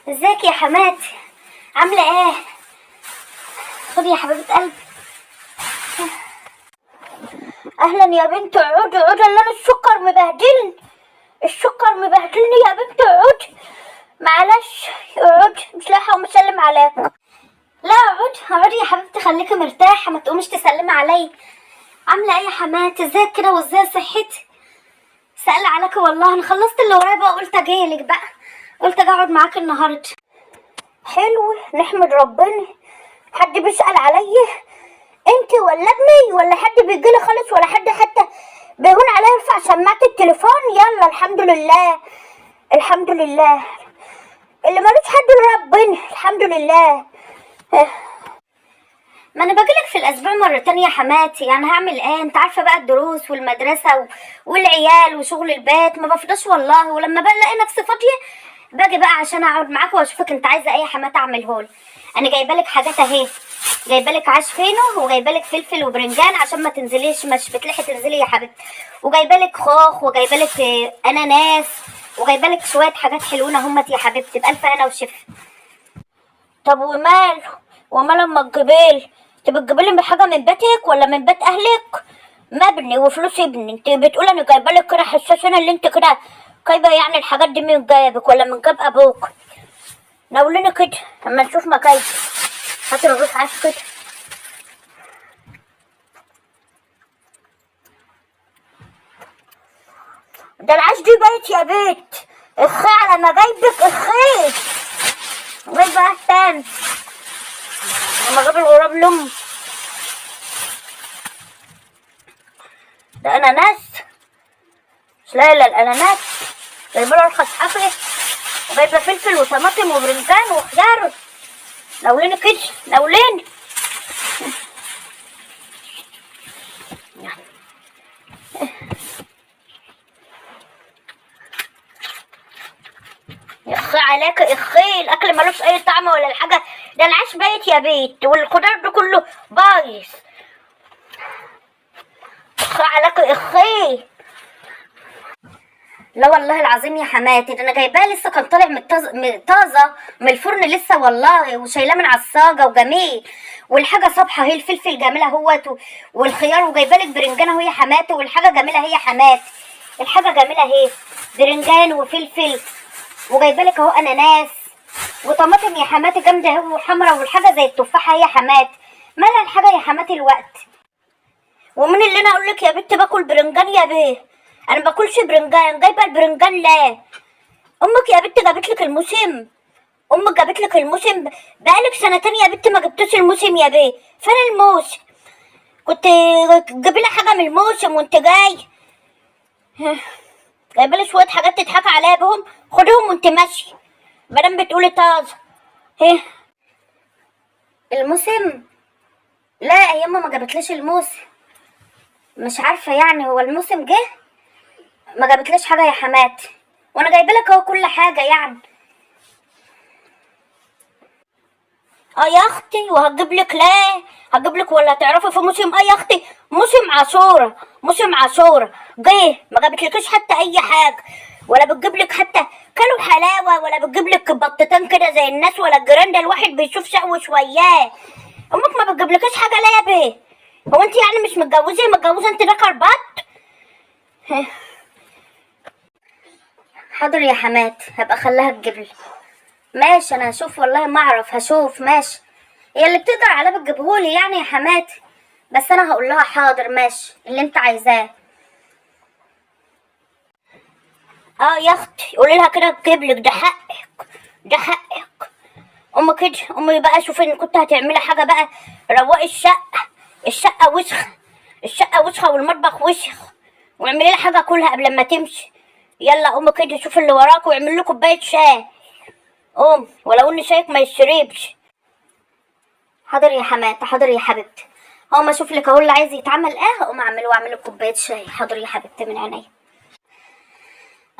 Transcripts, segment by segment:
ازيك يا حماتي؟ عامله ايه؟ خدي يا حبيبه قلبي. اهلا يا بنت، اقعدي اقعدي، اللي انا السكر مبهدلني، السكر مبهدلني يا بنت، اقعدي. معلش اقعدي، مش لاحقة اقوم اسلم عليك. لا اقعدي اقعدي يا حبيبتي، خليكي مرتاحة، ما تقوميش تسلمي عليا. عامله ايه يا حماتي؟ ازيك كده وازاي صحتي؟ سأل عليك والله. انا خلصت اللي ورايا بقى، قلت اجيلك بقى، قلت اجي اقعد معاك النهارده. حلو، نحمد ربنا. حد بيسأل عليا؟ انت ولا ابني ولا حد بيجيلي خالص، ولا حد حتى بيهون عليا يرفع سماعة التليفون. يلا الحمد لله، الحمد لله، اللي ملوش حد ربنا، الحمد لله. ما انا باجيلك في الاسبوع مرتين يا حماتي، يعني هعمل ايه؟ انت عارفه بقى الدروس والمدرسة والعيال وشغل البيت، ما بفضاش والله. ولما بلاقي نفسي فاضية باجي بقى عشان اقعد معاك واشوفك انت عايزه ايه يا حماتي اعملهولك. انا جايبه لك حاجات اهي، جايبه لك عيش فينو، وجايبه لك فلفل وبرنجان عشان ما تنزليش، مش بتلحي تنزلي يا حبيبتي، وجايبه لك خوخ، وجايبه لك اناناس، وجايبه لك شوية حاجات حلوين اهمت يا حبيبتي، بالف هنا وشفا. طب ومال، ومال اما تجيبيلي؟ انت بتجيبيلي من حاجة من بيتك ولا من بيت اهلك؟ مبني وفلوس ابني. انت بتقول انا جايبه لك كده، حساس انا اللي انت كده جايبه يعني الحاجات دي من جايبك ولا من جاب ابوك؟ ناوليني كده اما نشوف مكايدك. هات الرغيف عاش كده. ده العيش دي بيت يا بيت، اخي على ما جايبك، اخي جايبه تاني لما جاب الغراب لام. ده اناناس، مش لاقي الا الاناناس. جايبه له ارخص حاجة، وجايبه فلفل وطماطم وبرنجان وخيار. ناوليني كده، ناوليني. اخي عليك، اخي الاكل ملوش اي طعم ولا الحاجة. ده العيش بايت يا بيت، والخضار ده كله بايظ. اخي عليك، اخي. لا والله العظيم يا حماتي، ده انا جايباه لسه، كان طالع من طازة من الفرن لسه والله، وشايلاه من عالصاجه وجميل، والحاجة صبحة اهي، الفلفل جميلة اهوت، والخيار، وجايبه لك برنجان اهو يا حماتي، والحاجة جميلة اهي يا حماتي، الحاجة جميلة اهي، برنجان وفلفل، وجايبه لك اهو اناناس وطماطم يا حماتي جامدة اهو وحمرا، والحاجة زي التفاحة اهي يا حماتي. مالها الحاجة يا حماتي الوقت؟ ومين اللي انا اقول لك يا بنت باكل برنجان يا بيه؟ انا ما باكلش برنجان. جايبه البرنجان لا؟ امك يا بنت جابت لك الموسم، امك جابت لك الموسم، بقالك سنتين يا بنت ما جبتوش الموسم يا بيه. فين الموسم؟ كنت تجيبي لي حاجة من الموسم وانت جاي. جايبه لي شوية حاجات تضحك عليا بهم، خدهم وانت ماشي، مادام بتقولي طازة. ايه الموسم؟ لا يا اما ما جابتليش الموسم، مش عارفه يعني هو الموسم جه؟ ما جابتليش حاجة يا حماتي، وانا جايبه لك اهو كل حاجة يعني. اه يا اختي، وهجيب لك؟ لا هجيب لك ولا تعرفي في موسم؟ اه يا اختي، موسم عاشوره، موسم عاشوره جه، ما جابتلكيش حتى اي حاجة، ولا بتجيب لك حتى كلو حلاوة، ولا بتجيب لك بطتين كده زي الناس ولا الجيران، ده الواحد بيشوف شقوه شوية. امك ما بتجيبلكيش حاجة لا يا بيه؟ هو انت يعني مش متجوزة؟ متجوزة انت ذكر بط؟ حاضر يا حماتي، هبقى اخليها تجيب لي. ماشي، انا هشوف والله ما اعرف، هشوف. ماشي، هي اللي بتقدر على بتجيبهولي يعني يا حماتي، بس انا هقول لها حاضر ماشي اللي انت عايزاه. اه يا اختي قولي لها كده تجيب لك، ده حقك، ده حقك. امي كده، امي بقى شوفي ان كنت هتعملي حاجة بقى، روقي الشقة، الشقة وسخة، الشقة وسخة والمطبخ وسخ، واعملي لها حاجة كلها قبل ما تمشي. يلا قومي كده شوفي اللي وراك واعملي له كوباية شاي. قوم، ولو ان شايك ما يشربش. حاضر يا حماتي، حاضر يا حبيبتي، هقوم اشوف لك اهو اللي عايز يتعمل ايه، هقوم اعمله واعمل له كوباية شاي. حاضر يا حبيبتي من عينيا.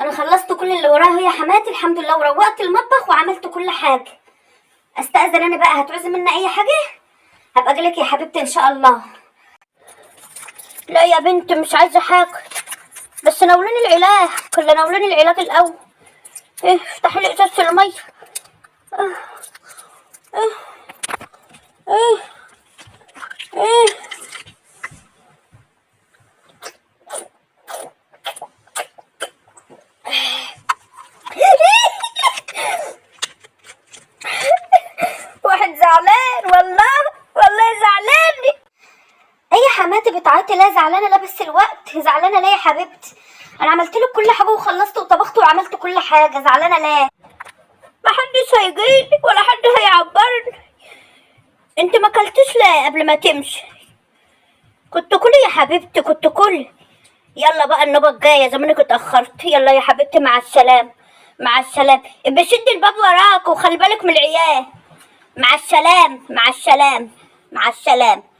انا خلصت كل اللي ورايا يا حماتي الحمد لله، وروقت المطبخ وعملت كل حاجة. استاذن انا بقى، هتعوزي مني اي حاجة؟ هبقى اجيلك يا حبيبتي ان شاء الله. لا يا بنت مش عايزه حاجة، بس ناوليني العلاج، كنا ناوليني العلاج الاول. ايه افتحي لي ازازة المية. اه اه. واحد زعلان والله، والله زعلان. ايه يا حماتي بتعيطي ليه؟ زعلانة لا بس الوقت زعلانة ليه يا حبيبتي؟ انا عملت لك كل حاجة وخلصت وطبخت وعملت كل حاجة، زعلانة ليه؟ محدش هيجيلي ولا حد هيعبرني. انت ما اكلتيش ليه قبل ما تمشي؟ كنت كلي يا حبيبتي، كنت كلي. يلا بقى النوبة الجاية، زمانك اتاخرت. يلا يا حبيبتي مع السلامة، مع السلامة. بشد الباب وراك وخلي بالك من العيال. مع السلامة، مع السلامة، مع السلامة.